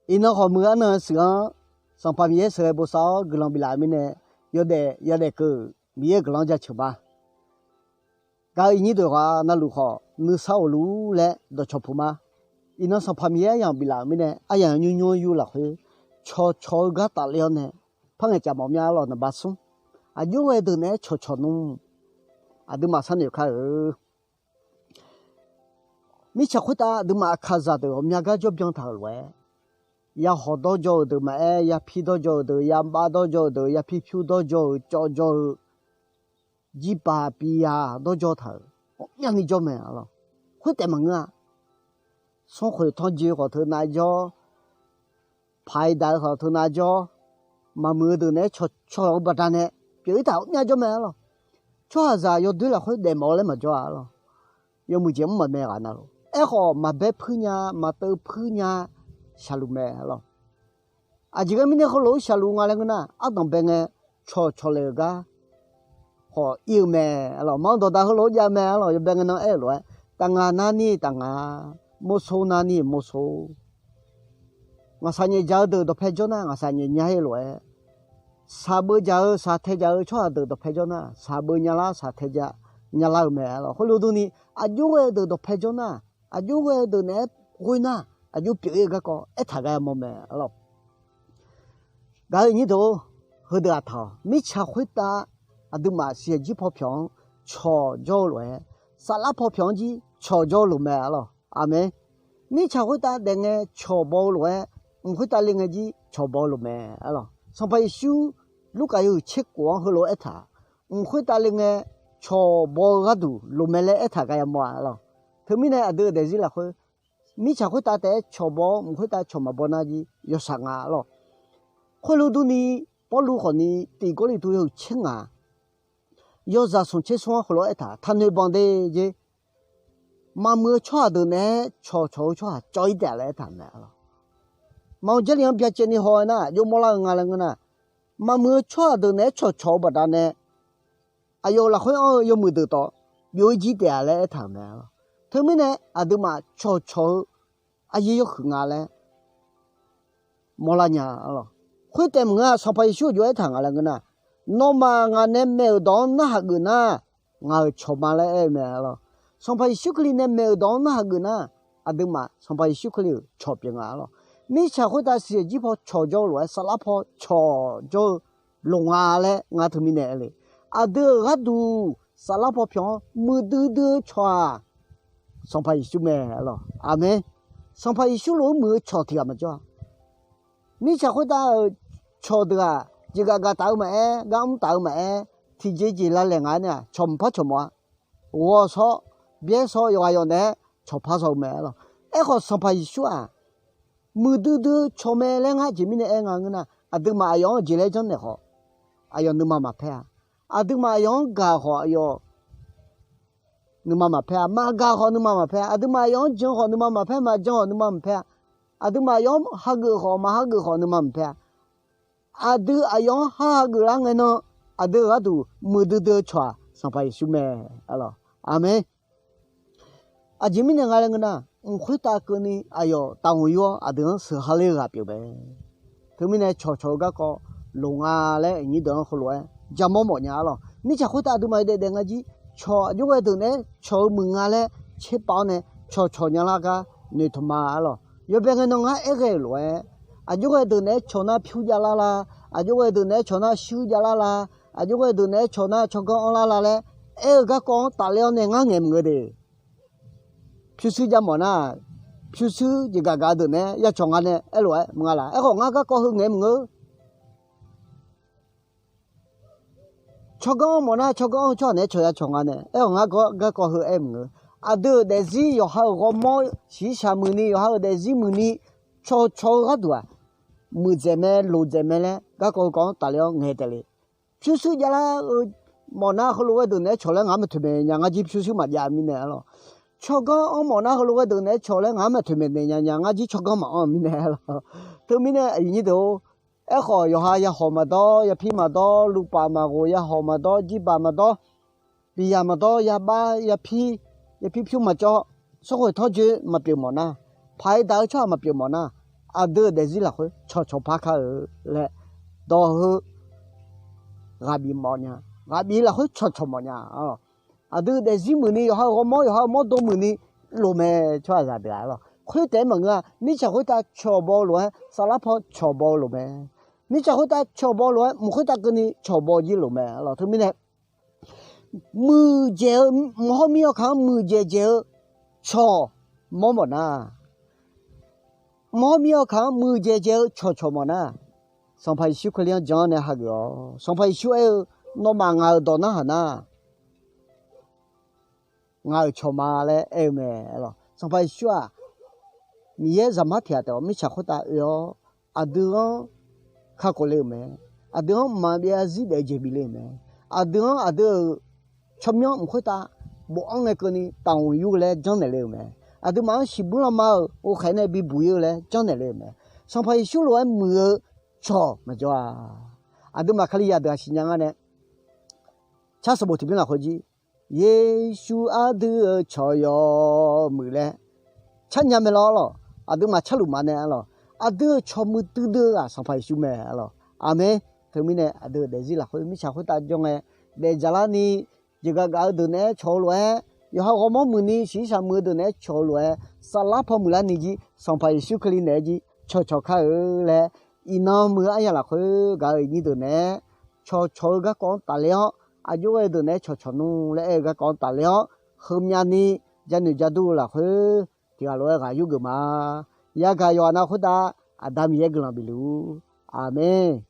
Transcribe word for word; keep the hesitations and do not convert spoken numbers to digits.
Iqnan khawf muiq arnan-eu shuif-anr Sanqpaq Miqyaer sheuqghae bosav-awr guiqlanq biflaf-euq mirnae, yawdaef yadaef keuv-euq Miqyaer-euq guiqlanq-anr jaceuq ma. Gaq-eu iqnyir deuq ghaq navluf khawf nuisar ghofluf-ur laer dawqcawq puq ma. Iqnan Sanqpaq Miqyaer aryamq biflaf-euq mirnae, aryamq nymr nymr-anr yur lafkhoer, cawqcawq-eu gar tafler-awr nae par ngaeqcaf mawf mya lawq. Naqba smr, aqjox ghae deuq naeq-aer cawqcawq nmr. Aqduimaf sharnoeq kar-eu Mirtsaq khoertav aqduimaf aqkaqzaq deuq ghawqmya gar jawr byan taq-euq lof-aer, yahawq dawrjawr-euq deuq maqaer, yapir dawrjawr-euq deuq, yabav dawrjawr-euq deuq, yapir pyur dawrjawr-euq, cawv jawr-eu, jirbaq piqyaq dawrjawr taq-euq ghawqmyani jawr mae arlawq. Khoertaef maqngeur-a. Sanrkhoeq tanrjoe khawf teunav jawr, paq-iq daq-eu khawf teunav jawr, maqmuiq-eu deuq naeq-aer cawqcawq-eu baqdanae pyeuf-ir taq ghawqmya jawr mae arlawq. Tsawrhaqzaq yawdoer lafkhoer daefmawf-eu laer maqjawr-a arlawq. Yawmuiq jeq mr maqmae ghaq navluf. Aerkhawf, maqbaer puir nya, maqteuv puir nya shaqluf mae arlawq. Aqjeq ghae mirnae heulof-aer shaqluf nga laer ngeur nar, ardanq bae ngae cawqcawq le-euq gar khawf ir-eu mae arlawq. Maqanr dawqdaq heulof-aer jav mae arlawq. Yawbae ngae nan aer-euq lof-aer, taf ngaq navni taf ngaq, mawrso navni mawrso. Ngaqshaq nyaef dzaq-eu deuq dawqpae jawr nar, ngaqshaq nyaef nya-ir lof-aer, shaqbeuv dzaq-eu shaqtae dzaq-eu tsawrhaq deuq dawqpae jawr nar, shaqbeuv nyalar shaqtae dzaq nyalar-euq mae arlawq. Khoerlof durni, aqjox ghae-eu deuq dawqpae jawr nar, aqjox ghae-eu deuq naeq-aer ghoe nar, aqjox pyeuf-ir-eu garkawv aertaq ghae mawr mae arlawq. Gaq-eu iqnyir deuq-or, heudeuq aqtaq-awq. Mirtsaq khoertav aqduimaf siqyaeq jir paw pyawq-anr cawq jawr-eu lof-aer, saflar paw pyawq-anr jir cawq jawr-eu lof mae arlawq. Aqmeq. Mirtsaq khoertav daef ngae cawq baw-eu lof-aer, mq khoertav le ngae jir cawq baw-eu lof mae arlawq. Sanqpaq Yeqsur Lurkaf yawhuiq tser kof-anr heulof-aer aertaq, mq khoertav le ngae cawq baw-eu gharduq lof mae laer aertaq gaq yamawr-a arlawq. Teumirnae aqdui-euq daefzir lafkhoer, mirtsaq khoertav taef-aer cawq baw-awr, mq khoertav cawq maqbaw nar jir yawshaq nga arlawq. Khoerlof durni, Pawrluv khawfni tiq Gawrliqtu yawhuiq tser ngaq, yawzaq smq tser smr-anr heulof-aer aertaq, taqnoeq banq de jeq. Maqmuiq-eu tsawrhaq deuq naeq-aer cawqcawq-eu tsawrhaq cawv-ir taef laer aertaq mae arlawq. Maqanr Jarlif-anr byacaevni haw-aer nar, jov mawrlar-eu nga laer ngeur nar, maqmuiq-eu tsawrhaq deuq naeq-aer cawqcawq-eu baqdanae, aqyawf lafkhoer anr-eu yawmuiq deuq tawf byov-ir jir taef-a laer aertaq-euq mae arlawq. Teumirnae aqduimaf cawqcawq-eu aqyuif yawhuiq nga laer mawrlar nya arlawq. Khoertaef maqngeur-a. Sanqpaq Yeqsur aqjox aertaq nga laer ngeur nar, nawmaf ngaq nae maeq-euq dawq-anr narhaq geuf nar, ngaq-euq cawq ma laer aer-eu mae arlawq. Sanqpaq Yeqsur Kali nae maeq-euq dawq-anr narhaq geuf nar, aqduimaf Sanqpaq Yeqsur Kali-euq cawq pyeuf nga arlawq. Mirtsaq khoertav siqyaeq jir paw cawq jawr-eu lof-aer, saflar paw cawq jawr-eu lof nga laer ngar teumirnae aer le. Aqdui-euq gharduq saflar paw pyawq-anr muiqdui dui-eu cawq-aq, Sanqpaq Yeqsur mae arlawq. Aqmeq. Sanqpaq Yeqsur lof-aer muiq-eu cawq tiq ghaq maqjawr-a. Mirtsaq khoertav-euq cawq deuq-aq, jeqgaf gaq taf-eu maqaer, gar mr taf-eu maqaer, tiqjeq jeq lavlaeq nga-aer nae-aq, cawq maqpar cawq mawf-a. Ghawq shawr, byaer shawr, yawqghaq yawq naeq-aer cawq par shaw-eu mae arlawq. Aerkhawf, Sanqpaq Yeqsur-aq, muiqdui dui-eu cawq mae laer ngar aqjeq mirnae aer nga ngeur nar, aqduimaf aqyawf-anr jeq laer janrnaeq khawf, aqyawf nuima maqpaer-a. Aqduimaf aqyawf-anr gaq khawf, aqyawf nuima maqpaer-a. Maqgaq khawf nuima maqpaer-a. Aqduimaf aqyawf-anr jan khawf nuima maqpaer, maqjan khawf nuima maqpaer-a. Aqduimaf aqyawf-anr hageuf khawf, maqhageuf khawf nuima maqpaer-a. Aqdui aqyawf-anr hageuf lar ngae nan, aqdui-euq gharduq muiqdui dui-eu cawq-aq, Sanqpaq Yeqsur mae arlawq. Aqmeq. Aqjeq mirnae nga laer ngeur nar, mq khoertav keuvni aqyawf taqhmq yur-awr aqdui-anr sheuq ha ler-eu ghaq pyeuf mae. Teumirnae cawqcawq-eu garkawv loq nga laer iqnyir deuq-anr heulof-aer jamawr mawf nya arlawq. Mirtsaq khoertav aqduimaf-eu daef daef nga jir, cawq aqjox ghae deuq naeq-aer cawq-eu muiq nga laer tserpav-awr nae cawqcawq nya lar gar noeqtmq ma arlawq. Yawbae ngae nan ngar aer ghae-euq lof-aer, aqjox ghae deuq naeq-aer cawq nar pyur jav lar la, aqjox ghae deuq naeq-aer cawq nar shuir jav lar la, aqjox ghae deuq naeq-aer cawq nar tsawrganr anr lar la laer aer-eu garkawv-anr tafler-awr nae ngar ngaeq maqngeur de. Pyurshuir jav mawf nar, pyurshuir jeqgaf gaq-eu deuq naeq-aer ya cawq nga nae aerlof-aer maqnga laq. Aerkhawf, ngar garkawv heu ngaeq maqngeur. Tsawrganr anr mawf nar, tsawrganr anr-eu tsawrhaq naeq-aer cawq ya cawq nga nae aer-awq. Ngar garkawv heu aer maqngeur. Aqdui-euq daefzir yawqha-euq ghawrmawr shiqshaq muiqni, yawqha-euq daefzir muiqni, cawqcawq-eu gharduq-aq, muiqdzaeq mae, loqdzaeq mae laer garkawv heu kawv-anr tafler-awr ngaeq taef le. Pyurshuir javlar-eu mawf nar, heulof ghae deuq naeq-aer cawq laer ngaq-anr maqtoeq maeqnaeq nya ngar jir, pyurshuir maqjav mirnae arlawq. Tsawrganr anr mawf nar, heulof ghae deuq naeq-aer cawq laer ngaq-anr maqtoeq maeqnaeq nya nya ngar jir, tsawrganr maqanr-eu mirnae arlawq. Teumirnae aqyuif nyir deuq-or, aerkhawf yawqha yahawq maqdawr, yapir maqdawr, luvpaf maqghoq, yahawq maqdawr, jirbaq maqdawr, biqyaq maqdawr, yabav yapir, yapir pyur maqcawv, sanrkhoeq tanrjoe maqpyeuf mawf nar, paq-aer daq-eu tsawrhaq maqpyeuf mawf nar, aqdui-euq daefzir lafkhoer cawqcawq par kar-eu laer dawq heu ghaqbif mawfnya, ghaqbif lafkhoer cawqcawq mawfnya. Aqdui-euq daefzir muiqni yawqha-euq ghawrmawr yawqha-euq mawrdo muiqni lof mae. Tsawrhaqzaq deuq-aq lawq, khoertaef-aer maqngeur-a. Mirtsaq khoertav cawqbaw-eu lof-aer saflar paw cawqbaw-eu lof mae. Mirtsaq khoertav cawqbaw-eu lof-aer mq khoertav keuvni cawqbaw jir lof mae lawq. Teumirnae muiqdzaeq-eu, mq hawr mir hawkaq-anr muiqdzaeq dzaeq-eu cawq mawr mawfnar, mq hawr mir hawkaq-anr muiqdzaeq dzaeq-eu cawqcawq mawfnar, Sanqpaq Yeqsur Kali-anr jan-awr nae hageuf-awq. Sanqpaq Yeqsur aer-eu, nawmaf ngaq-euq dawq narhaq nar, ngaq-euq cawq ma laer aer-eu mae lawq. Sanqpaq Yeqsur-aq, Miqyaer Zaqmar tiq ghaq taef-awr mirtsaq khoertav oe-awr, aqdui-anr kakhof le-euq mae. Aqdui-anr mqmaq byav zir daef jeq bif le-euq mae. Aqdui-anr aqdui-euq tsawrmyanr mq khoertav bofanr ngae keuvni taqhmq yur-eu laer janrnaeq le-euq mae. Aqduimaf-anr siqbuir lanma-euq ghovkhaeq nae bibuq ir-eu laer janrnaeq le-euq mae. Sanqpaq Yeqsur lof-aer muiq-eu cawq maqjawr-a. Aqduimaf Kalizaq deuq-aq siqnya ngar nae, car sanqbof tiqbymr lafkhoer jir, Yeqsur aqdui-euq cawq yawmuiq laer carnya mae lawr lawq. Aqduimaf carluf ma nae lawq, aqdui-euq cawq muiqdui dui-eu ghaq Sanqpaq Yeqsur mae lawq. Aqmeq. Teumirnae aqdui-euq daefzir lafkhoer mirtsaq khoertav jawr ngae daefdzaq larni, jeqgaq gaq-eu deuq naeq-aer cawq-eu lof-aer, yawqha ghawrmawr muiqni shiqshaq muiq-eu deuq naeq-aer cawq-eu lof-aer, saflar paw muiqlar ni jir Sanqpaq Yeqsur Kali naeq-aer jir cawqcawq kar-eu laer, iqnan muiq-eu aryaq lafkhoer gaq-eu iqnyir deuq naeq-aer cawqcawq-eu garkawv-anr tafler-awr, aqjox ghae-eu deuq naeq-aer cawqcawq nmr laer aer-eu garkawv-anr tafler-awr, heumyav ni janoeq jadur-eu lafkhoer tiq ghaq lof-aer ghaq yurgeuf ma. Yagaq yawqha nav khoertav Aqda Miqyaer guiqlanq bif luf-ur. Aqmeq.